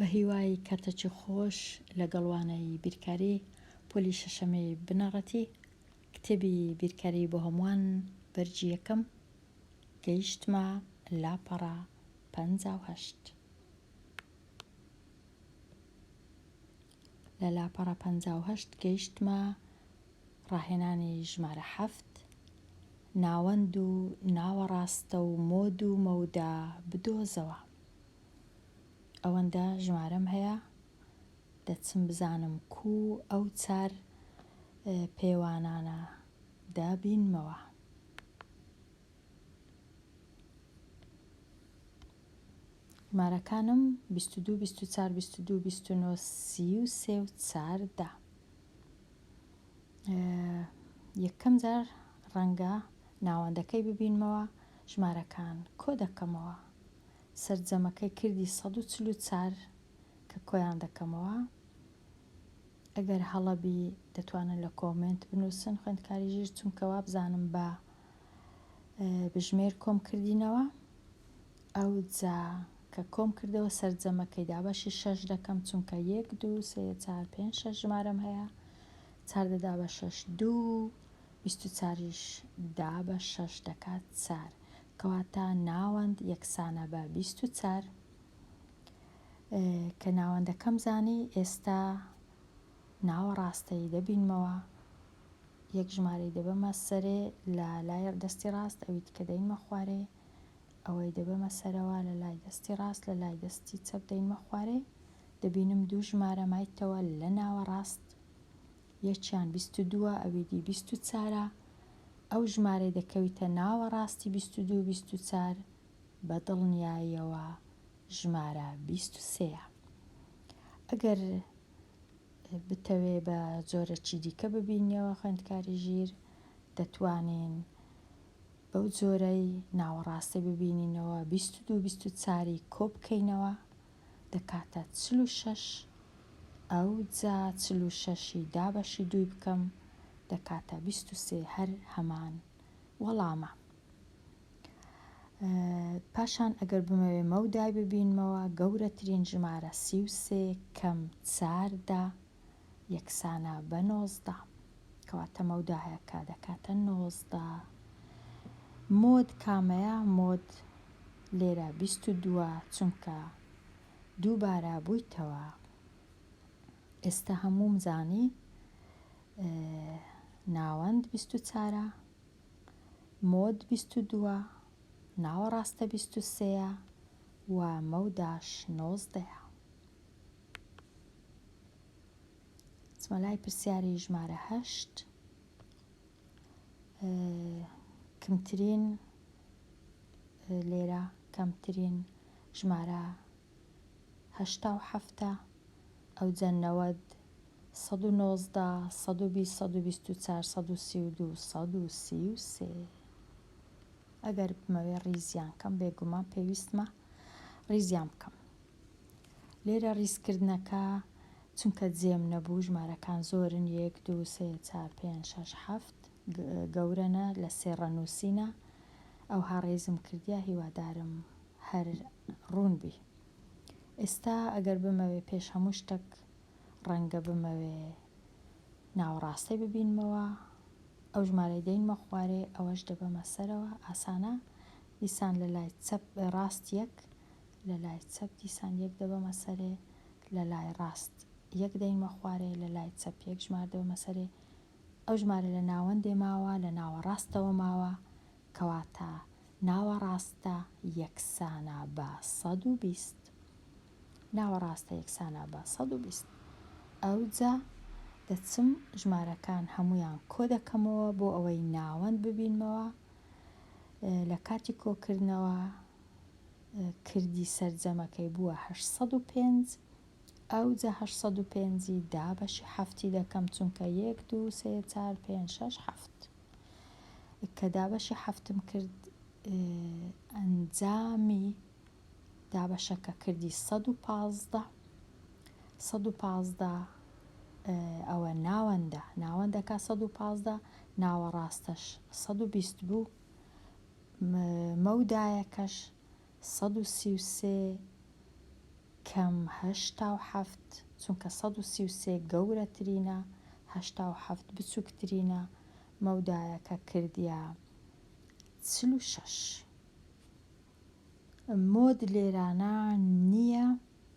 بە هیوای کاتەکی خۆش لەگەڵ وانەی بیرکاری پۆلی شەشەمی بنەڕەتی کتێبی بیرکاری بۆ هەمووان بەرگی یەکەم گەیشتمە لاپەڕە 58. لە لاپەڕە 58 گەیشتمە ڕاهێنانی ژمارە حەفت، ناوەند و ناوەڕاستە و مۆد و مەودا بدۆزەوە. ئەوەندە ژمارەم هەیە دەچم بزانم کوو ئەو چار پێوانانە دەبینمەوە. ژمارەکانم 22، 24، 22، 29، 33 و 14. یەکەم جار ڕەنگە ناوەندەکەی ببینمەوە ژمارەکان کۆ دەکەمەوە سەرجەمەکەی کردی 144 کە کۆیان دەکەمەوە ئەگەر هەڵەبی دەتوانن لە کۆمێنت بنووسن خوێندکاری ژیر چونکە وابزانم بە بژمێر کۆم کردینەوە ئەوجا کە کۆم کردەوە سەرجەمەکەی دابەشی شەش دەکەم چونکە یەک دوو سێ چار پێنج شەش ژمارەم هەیە چار دەدا بە شەش دوو بیست و چاریش دا بە شەش دەکات چار کەواتە ناوەند یەکسانە بە 24 کە ناوەندەکەم زانی ئێستا ناوەڕاستەی دەبینمەوە یەک ژمارەی دەبەمە سەرێ لە لای دەستی ڕاست ئەوی دیکە دەینمە خوارێ ئەوەی دەبەمە سەرەوە لە لای دەستی ڕاست لە لای دەستی چەپ دەینمە خوارێ دەبینم دوو ژمارە مایتەوە لە ناوەڕاست یەکیان 22 ئەوی دی 24 ئەو ژمارەی دەکەویتە ناوەڕاستی 22 24 بە دڵنیاییەوە ژمارە 23 ئەگەر بتەوێ بە جۆرەکی دیکە ببینیەوە خوێندکاری ژیر دەتوانین بەو جۆرەی ناوەڕاستی ببینینەوە 22 24 ی کۆ بکەینەوە دەکاتە 46 ئەوجا 46 ی دابەشی دووی بکەم دەکاتە 23 هەر هەمان وەڵامە. پاشان ئەگەر بمەوێ مەودای ببینمەوە گەورەترین ژمارە 33 کەم چاردە یەکسانە بە 19 کەواتە مەودایەکە دەکاتە 19 مۆد کامەیە مۆد لێرە 22 چونکە دووبارە بوویتەوە ئێستا هەمووم زانی ناوەند 24 مۆد بیست و دووە، ناوەڕاستە بیست و سێیە و مەوداش نۆزدەیە. چمە لای پرسیاری ژمارە هەشت. کمترین لێرە کەمترین ژمارە 87 ئەوجە 90 119 120 124 132 133 ئەگەر بمەوێ ڕیزیان کەم بێگومان پێویستمە ڕیزیان بکەم لێرە ڕیزکردنەکە چونکە جێم نەبوو ژمارەکان زۆرن یەک دوو سێ چار پێنج شەش حەفت گەورەنە لە سێ ڕەنووسینە ئەوها ڕێزم کردیە هیوادارم هەر ڕوون بی ئێستا ئەگەر بمەوێ پێش هەموو شتەک ڕەنگە بمەوێ ناوەڕاستەی ببینمەوە ئەو ژمارەی دەینمە خوارێ ئەوەش دەبەمە سەرەوە ئاسانە دیسان لە لای چەپ ڕاست یەک لە لای چەپ دیسان یەک دەبەمە سەرێ لە لای ڕاست یەک دەینمە خوارێ لە لای چەپ یەک ژمار دەبەمە سەرێ ئەو ژمارە لە ناوەندێ ماوە لە ناوەڕاستەوە ماوە کەواتە ناوەڕاستە یەکسانە بە 120 ناوەڕاستە یەکسانە بە 120 ئەوجا دەچم ژمارەکان هەموویان کۆ دەکەمەوە بۆ ئەوەی ناوەند ببینمەوە لە کاتی کۆکردنەوە کردی سەرجەمەکەی بووە 805 ئەوجا 805 ی دابەشی حەفتی دەکەم چونکە یەک دوو سێ چار پێنج شەش حەفت کە دابەشی حەفتم کرد ئەنجامی دابەشەکە کردی 115 115 ئەوە ناوەندە ناوەندەکە 115 ناوەڕاستەش 120 بوو مەودایەکەش 133. کەم 87، چونکە 133 گەورەترینە، 87 بچووکترینە، مەودایەکە کردیە 46. مۆد لێرانە نییە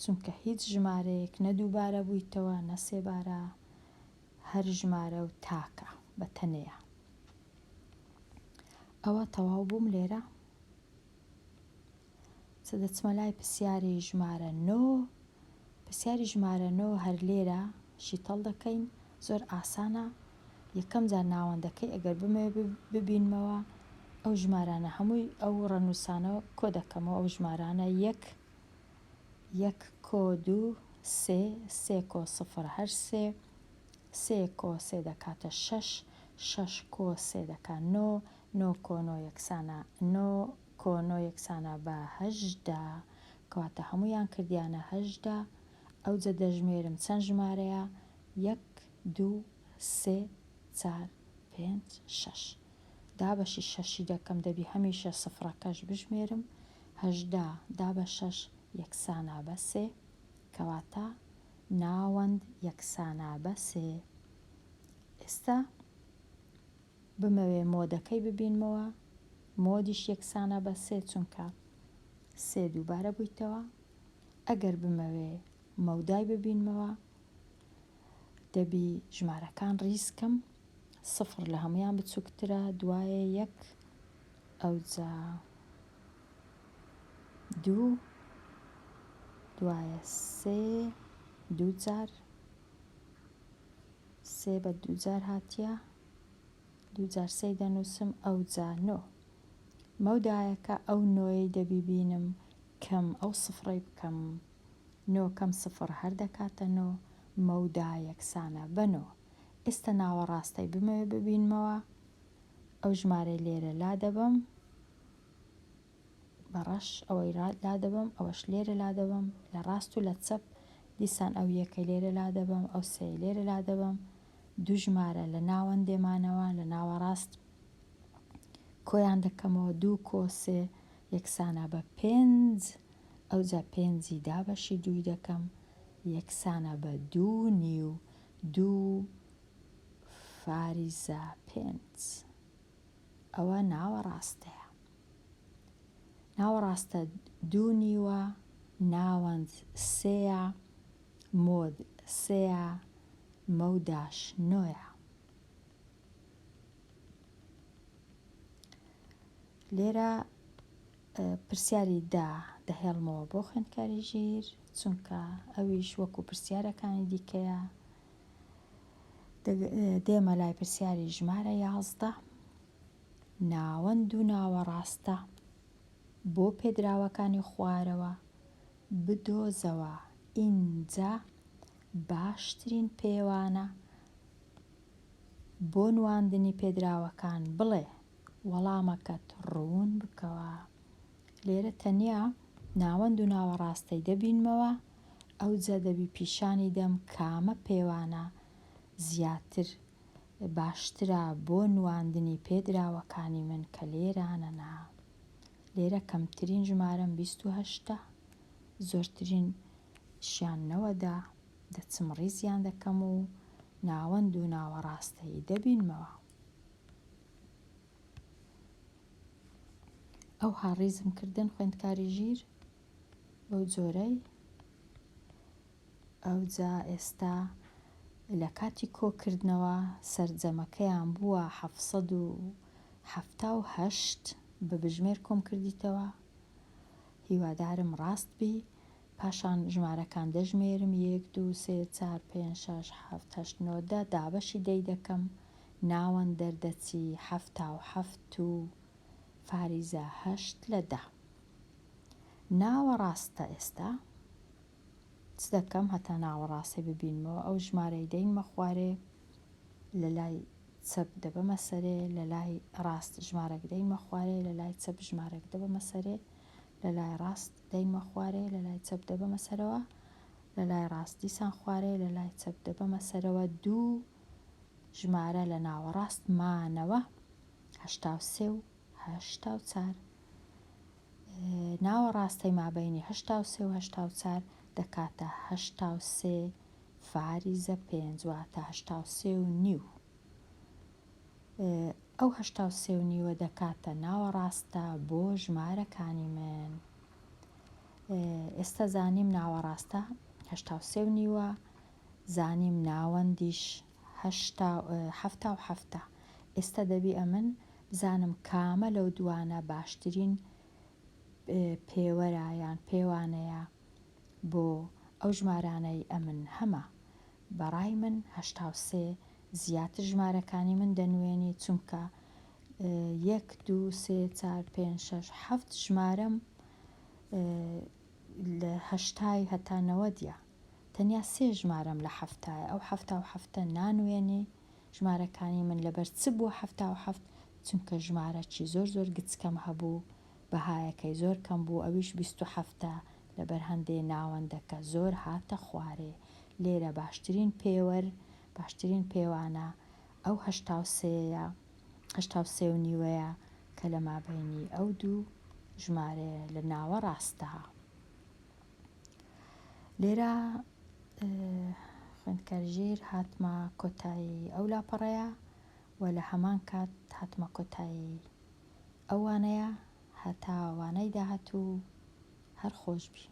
چونکە هیچ ژمارەیەک نە دووبارە بوویتەوە نە سێبارە هەر ژمارە و تاکە بە تەنێیە. ئەوە تەواو بووم لێرە. سە دەچمە لای پرسیاری ژمارە نۆ. پرسیاری ژمارە نۆ هەر لێرە شیتەڵ دەکەین زۆر ئاسانە یەکەم جار ناوەندەکەی ئەگەر بمەوێ ببینمەوە ئەو ژمارانە هەمووی ئەو ڕەنووسانە کۆ دەکەمەوە ئەو ژمارانە یەک یەک کۆ دوو سێ سێ کۆ سفر هەر سێ سێ کۆ سێ دەکاتە شەش شەش کۆ سێ دەکا نۆ نۆ کۆ نۆ یەکسانە نۆ کۆ نۆ یەکسانە بە 18 کەواتە هەموویان کردیانە 18 ئەوجە دەژمێرم چەند ژمارەیە یەک دوو سێ چار پێنج شەش دابەشی شەشی دەکەم دەبی هەمیشە سفڕەکەش بژمێرم 18 دا بە شەش یەکسانە بە سێ کەواتە ناوەند یەکسانە بە سێ ئێستا بمەوێ مۆدەکەی ببینمەوە مۆدیش یەکسانە بە سێ چونکە سێ دووبارە بوویتەوە ئەگەر بمەوێ مەودای ببینمەوە دەبی ژمارەکان ڕیز کەم سفر لە هەموویان بچووکترە دوایە یەک ئەوجا دوو دوایە سێ دوو جار سێ بە دوو جار هاتیە دوو جار سێی دەنووسم ئەوجا نۆ مەودایەکە ئەو نۆیەی دەبی بینم کەم ئەو سفرەی بکەم نۆ کەم سفر هەر دەکاتە نۆ مەودا یەکسانە بە نۆ ئێستە ناوەڕاستەی بمەوێ ببینمەوە ئەو ژمارەی لێرە لادەبەم بە ڕەش ئەوەی لادەبەم ئەوەش لێرە لادەبەم لە ڕاست و لە چەپ دیسان ئەو یەکەی لێرە لادەبەم ئەو سێی لێرە لادەبەم دوو ژمارە لە ناوەندێمانەوە لە ناوەڕاست کۆیان دەکەمەوە دوو کۆ سێ یەکسانە بە پێنج ئەوجا پێنجی دابەشی دووی دەکەم یەکسانە بە دوو نیو دوو فاریزە پێنج ئەوە ناوەڕاستەیە. ناوەڕاستە دوو نیوە، ناوەند سێیە، مۆد سێیە، مەوداش نۆیە. لێرە پرسیاری دە دەهێڵمەوە بۆ خوێندکاری ژیر چونکە ئەویش وەکو پرسیارەکانی دیکەیە. دێمە لای پرسیاری ژمارە 11 ناوەند و ناوەڕاستە بۆ پێدراوەکانی خوارەوە بدۆزەوە ئینجا باشترین پێوانە بۆ نواندنی پێدراوەکان بڵێ وەڵامەکەت ڕوون بکەوە لێرە تەنیا ناوەند و ناوەڕاستەی دەبینمەوە ئەوجا دەبی پیشانی دەم کامە پێوانە زیاتر باشترە بۆ نواندنی پێدراوەکانی من کە لێرانەنا لێرە کەمترین ژمارەم 28ە زۆرترین شیان نەوەدە دەچم ڕیزیان دەکەم و ناوەند و ناوەڕاستەی دەبینمەوە. ئەوها ڕیزم کردن خوێندکاری ژیر بەو جۆرەی ئەوجا ئێستا لە کاتی کۆکردنەوە سەرجەمەکەیان بووە 778 بە بژمێر کۆم کردیتەوە هیوادارم ڕاست بی پاشان ژمارەکان دەژمێرم یەک دوو سێ چار پێنج شەش حەفت هەشت نۆ دە دابەشی دەی دەکەم ناوەند دەردەچی 77 و فاریزە هەشت لە دە ناوەڕاستە ئێستا چ دەکەم هەتا ناوەڕاستەی ببینمەوە ئەو ژمارەی دەینمە خوارێ لە لای چەپ دەبەمە سەرێ لە لای ڕاست ژمارەک دەینمە خوارێ لە لای چەپ ژمارەک دەبەمە سەرێ لە لای ڕاست دەینمە خوارێ لە لای چەپ دەبەمە سەرەوە لە لای ڕاست دیسان خوارێ لە لای چەپ دەبەمە سەرەوە دوو ژمارە لە ناوەڕاست مانەوە 83 و 84 ناوەڕاستەی مابەینی 83 و 84. دەکاتە 83 فاریزە پێنج واتە 83 و نیو. ئەو 83 و نیوە دەکاتە ناوەڕاستە بۆ ژمارەکانی من. ئێستا زانیم ناوەڕاستە 83 و نیوە، زانیم ناوەندیش 77 ە. ئێستا دەبی ئەمن بزانم کامە لەو دوانە باشترین پێوەرە یان پێوانەیە بۆ ئەو ژمارانەی ئەمن هەمە. بەڕای من 83 زیاتر ژمارەکانی من دەنوێنی چونکە یەک دوو سێ چار پێنج شەش حەفت ژمارەم لە هەشتای هەتا نەوەدیە تەنیا سێ ژمارەم لە حەفتایە ئەو حەفتا و حەفتە نانوێنی ژمارەکانی من لەبەر چ بووە 77؟ چونکە ژمارەکی زۆر زۆر گچکەم هەبوو بەهایەکەی زۆر کەم بوو ئەویش 27ە لەبەر هەندێ ناوەندەکە زۆر هاتە خوارێ لێرە باشترین پێوەر باشترین پێوانە ئەو 83یە 83 و نیوەیە کە لە مابەینی ئەو دوو ژمارەیە لە ناوەڕاستە. لێرە خوێندکار ژیر هاتمە کۆتایی ئەو لاپەڕەیە و لە هەمان کات هاتمە کۆتایی ئەو وانەیە هەتا وانەی داهاتوو هەر خۆش بی.